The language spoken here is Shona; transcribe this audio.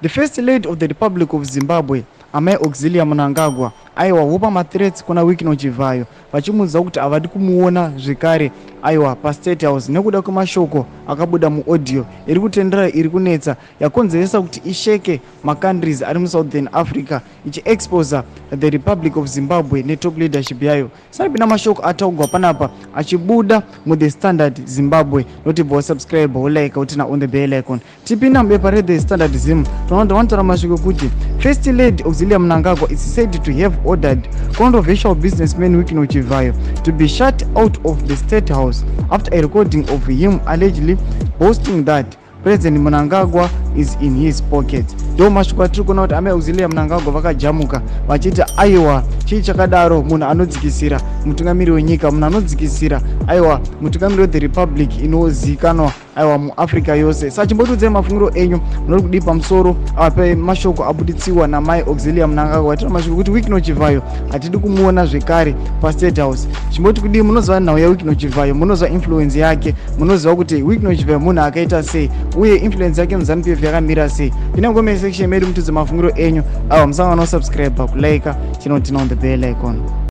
The First Lady of the Republic of Zimbabwe, Amai Auxilia Mnangagwa, aiwa vopa mathreats kuna Wicknell Chivhayo vachimuudza kuti havadi kumuona zvekare aiwa paState House nekuda kwemashoko akabuda muaudio iri kutendera iri kunetsa yakonzeresa kuti isheke macountries ari muSouthern Africa ichiexposa the Republic of Zimbabwe netop leadership yayo. Saripinda mashoko ataugwa panapa achibuda muThe Standard Zimbabwe. Notibva wasubscribe, wolike, wotina on the bell icon. Tipinda mubepa reThe Standard Zim, tinoona kuti vanotaura mashoko ekuti First Lady Auxilia Mnangagwa is said to have ordered controversial businessman Wicknell Chivayo to be shut out of the State House after a recording of him allegedly boasting that President Mnangagwa is in his pocket. Ndo mashoko atiri kuona kuti Amai Auxilia Mnangagwa vakajamuka vachiti aiwa, chii chakadaro, munhu anodzikisira mutungamiri wenyika, munhu anodzikisira aiwa mutungamiri wethe republic inozivikanwa aiwa muAfrica yose. Saka chimbotiudzai mafungiro enyu, munori kudii pamusoro pemashoko abuditsiwa naMai Auxilia Mnangagwa vatora mashoko ekuti Wicknell Chivhayo hatidi kumuona zvekare paState House. Chimboti kudii? Munoziva nhau yaWicknell Chivhayo, munoziva influence yake, munoziva kuti Wicknell Chivhayo munhu akaita sei uye influence yake muZANU PF yakamira sei. Pinda mucomment section medu mutudze mafungiro enyu. Ava musangano, subscribe, kulike, chinotina on the bell icon.